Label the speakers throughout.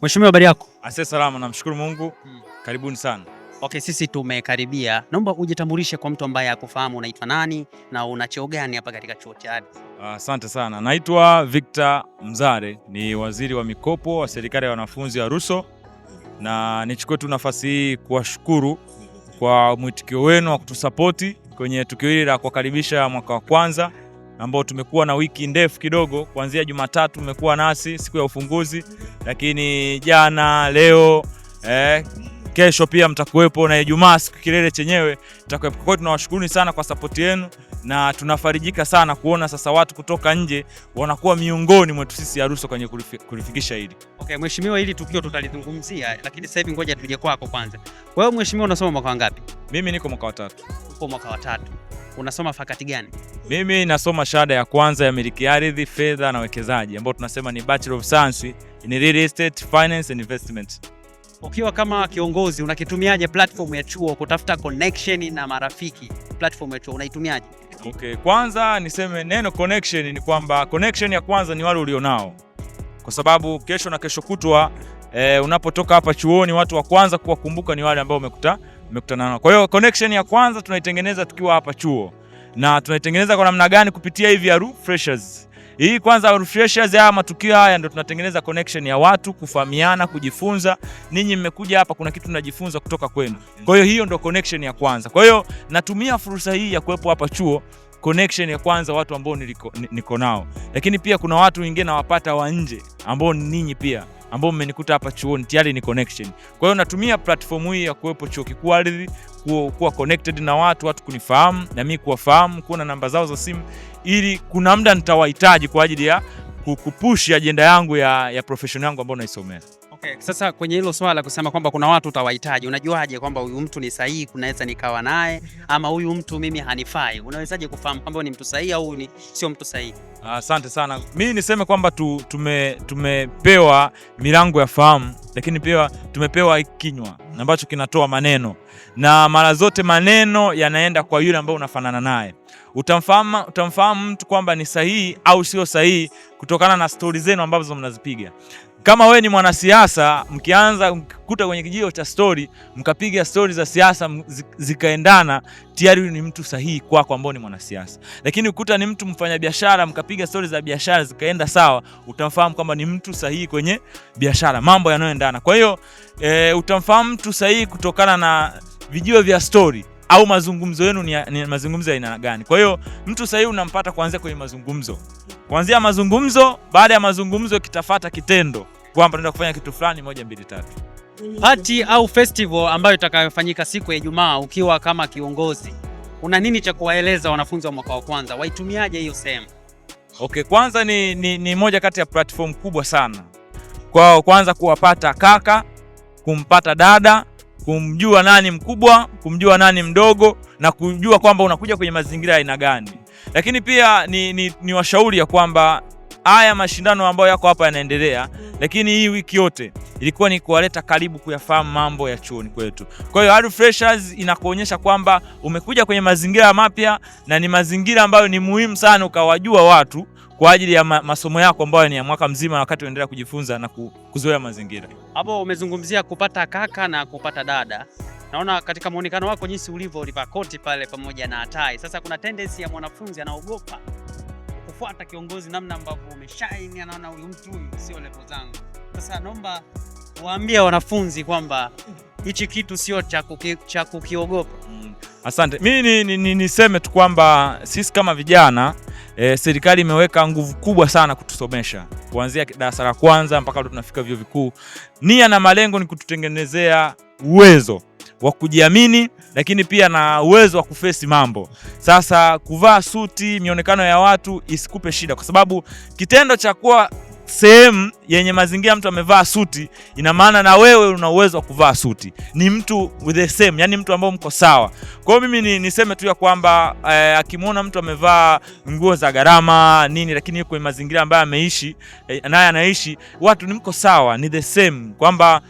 Speaker 1: Mheshimiwa, habari yako?
Speaker 2: Asante salama, namshukuru Mungu. Karibuni sana.
Speaker 1: Okay, sisi tumekaribia. Naomba ujitambulishe kwa mtu ambaye hakufahamu, unaitwa nani na una cheo gani hapa katika chuo cha ardhi?
Speaker 2: Asante sana. Naitwa Victor Mzare, ni waziri wa mikopo wa serikali ya wanafunzi wa Ruso, na nichukue tu nafasi hii kuwashukuru kwa mwitikio wenu wa kutusapoti kwenye tukio hili la kuwakaribisha mwaka wa kwanza ambao tumekuwa na wiki ndefu kidogo, kuanzia Jumatatu mmekuwa nasi siku ya ufunguzi, lakini jana, leo, kesho pia mtakuwepo na Ijumaa siku kilele chenyewe mtakuwepo. Kwa hiyo tunawashukuruni sana kwa sapoti yenu na tunafarijika sana kuona sasa watu kutoka nje wanakuwa miongoni mwetu sisi Aruso kwenye kulifikisha hili.
Speaker 1: Okay, mheshimiwa, hili tukio tutalizungumzia, lakini sasa hivi ngoja tuje kwako kwanza. Wewe mheshimiwa, unasoma mwaka wangapi?
Speaker 2: Mimi niko mwaka wa tatu.
Speaker 1: Uko mwaka wa tatu. Unasoma fakati gani?
Speaker 2: Mimi nasoma shahada ya kwanza ya miliki ardhi, fedha na uwekezaji ambao tunasema ni Bachelor of Science in Real Estate Finance and Investment.
Speaker 1: Ukiwa kama kiongozi unakitumiaje platform ya chuo kutafuta connection na marafiki? Platform ya chuo unaitumiaje?
Speaker 2: Okay, kwanza niseme neno connection ni kwamba connection ya kwanza ni wale ulionao, kwa sababu kesho na kesho kutwa unapotoka hapa chuoni watu wa kwanza kuwakumbuka ni wale ambao umekutana nao. Kwa hiyo connection ya kwanza tunaitengeneza tukiwa hapa chuo, na tunaitengeneza kwa namna gani? Kupitia hivi Aru Freshers. Hii kwanza Aru Freshers, haya matukio haya ndio tunatengeneza connection ya watu kufahamiana, kujifunza. Ninyi mmekuja hapa, kuna kitu tunajifunza kutoka kwenu. Kwa hiyo hiyo ndio connection ya kwanza. Kwa hiyo natumia fursa hii ya kuwepo hapa chuo, connection ya kwanza watu ambao niko nao, lakini pia kuna watu wengine nawapata wa nje ambao ni ninyi pia ambao mmenikuta hapa chuoni tayari ni connection. Kwa hiyo natumia platform hii ya kuwepo Chuo Kikuu Ardhi kuwa connected na watu, watu kunifahamu na mimi kuwafahamu, kuona namba zao za simu, ili kuna muda nitawahitaji kwa ajili ya kupush ajenda yangu ya profession yangu ambayo naisomea.
Speaker 1: Okay, sasa kwenye hilo swala kusema kwamba kuna watu utawahitaji, unajuaje kwamba huyu mtu ni sahihi, kunaweza nikawa naye ama huyu mtu mimi hanifai? Unawezaje kufahamu kwamba ni mtu sahihi au ni sio mtu sahihi?
Speaker 2: Asante sana. Mimi niseme kwamba tumepewa milango ya fahamu, lakini pia tumepewa kinywa ambacho kinatoa maneno, na mara zote maneno yanaenda kwa yule ambaye unafanana naye. Utamfahamu mtu kwamba ni sahihi au sio sahihi kutokana na stori zenu ambazo mnazipiga. Kama wewe ni mwanasiasa, mkianza mkikuta kwenye kijio cha stori, mkapiga stori za siasa zikaendana, tayari huyu ni mtu sahihi kwako ambao ni mwanasiasa. Lakini ukuta ni mtu mfanyabiashara, mkapiga stori za biashara zikaenda sawa, utamfahamu kwamba ni mtu sahihi kwenye biashara, mambo yanayoendana. Kwa hiyo utamfahamu mtu sahihi kutokana na vijio vya stori au mazungumzo yenu ni mazungumzo ya aina gani. Kwa hiyo mtu sahihi unampata kuanzia kwenye mazungumzo, kuanzia mazungumzo. Baada ya mazungumzo kitafuata kitendo kwamba tunaenda kufanya kitu fulani, moja mbili tatu.
Speaker 1: Party au festival ambayo itakayofanyika siku ya Ijumaa, ukiwa kama kiongozi, una nini cha kuwaeleza wanafunzi wa mwaka wa kwanza, waitumiaje hiyo sehemu?
Speaker 2: Okay, kwanza ni moja kati ya platform kubwa sana kwao, kwanza kuwapata kaka, kumpata dada, kumjua nani mkubwa, kumjua nani mdogo na kujua kwamba unakuja kwenye mazingira ya aina gani. Lakini pia ni washauri ya kwamba haya mashindano ambayo yako hapa yanaendelea, lakini hii wiki yote ilikuwa ni kuwaleta karibu kuyafahamu mambo ya chuoni kwetu. Kwa hiyo Aru Freshers inakuonyesha kwamba umekuja kwenye mazingira mapya na ni mazingira ambayo ni muhimu sana ukawajua watu kwa ajili ya masomo yako ambayo ni ya mwaka mzima, wakati unaendelea kujifunza na kuzoea mazingira.
Speaker 1: Hapo umezungumzia kupata kaka na kupata dada. Naona katika muonekano wako jinsi ulivyo, ulivaa koti pale pamoja na tai. Sasa kuna tendency ya mwanafunzi anaogopa kufuata kiongozi, namna ambavyo umeshine, anaona huyu mtu huyu sio level zangu. Sasa naomba waambie wanafunzi kwamba hichi kitu sio cha kukiogopa.
Speaker 2: Asante. Mimi niseme tu kwamba sisi kama vijana serikali imeweka nguvu kubwa sana kutusomesha kuanzia darasa la kwanza mpaka tunafika vyuo vikuu. Nia na malengo ni kututengenezea uwezo wa kujiamini, lakini pia na uwezo wa kufesi mambo. Sasa kuvaa suti, mionekano ya watu isikupe shida, kwa sababu kitendo cha kuwa sehemu yenye mazingira mtu amevaa suti, ina maana na wewe una uwezo wa kuvaa suti, ni mtu with the same, yani mtu ambao mko sawa. Kwa hiyo mimi niseme tu ya kwamba akimwona mtu amevaa nguo za gharama nini, lakini yuko kwenye mazingira ambayo ameishi naye anaishi, watu ni mko sawa, ni the same, kwamba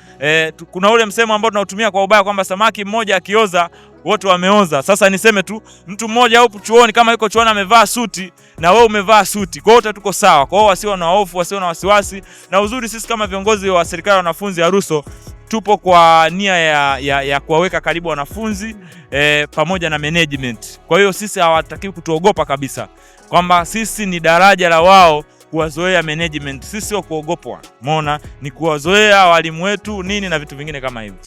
Speaker 2: kuna ule msemo ambao tunautumia kwa ubaya kwamba samaki mmoja akioza Wote wameoza. Sasa niseme tu mtu mmoja huko chuoni kama yuko chuoni amevaa suti na wewe umevaa suti, kwa hiyo tuko sawa. Kwa hiyo wasiwe na hofu, wasiwe na wasiwasi. Na uzuri sisi kama viongozi wa serikali ya wanafunzi Aruso tupo kwa nia ya kuwaweka karibu wanafunzi pamoja na management. Kwa hiyo sisi hawatakiwi kutuogopa kabisa, kwamba sisi ni daraja la wao kuwazoea management. Sisi sio kuogopwa, umeona, ni kuwazoea walimu wetu nini na vitu vingine kama hivyo.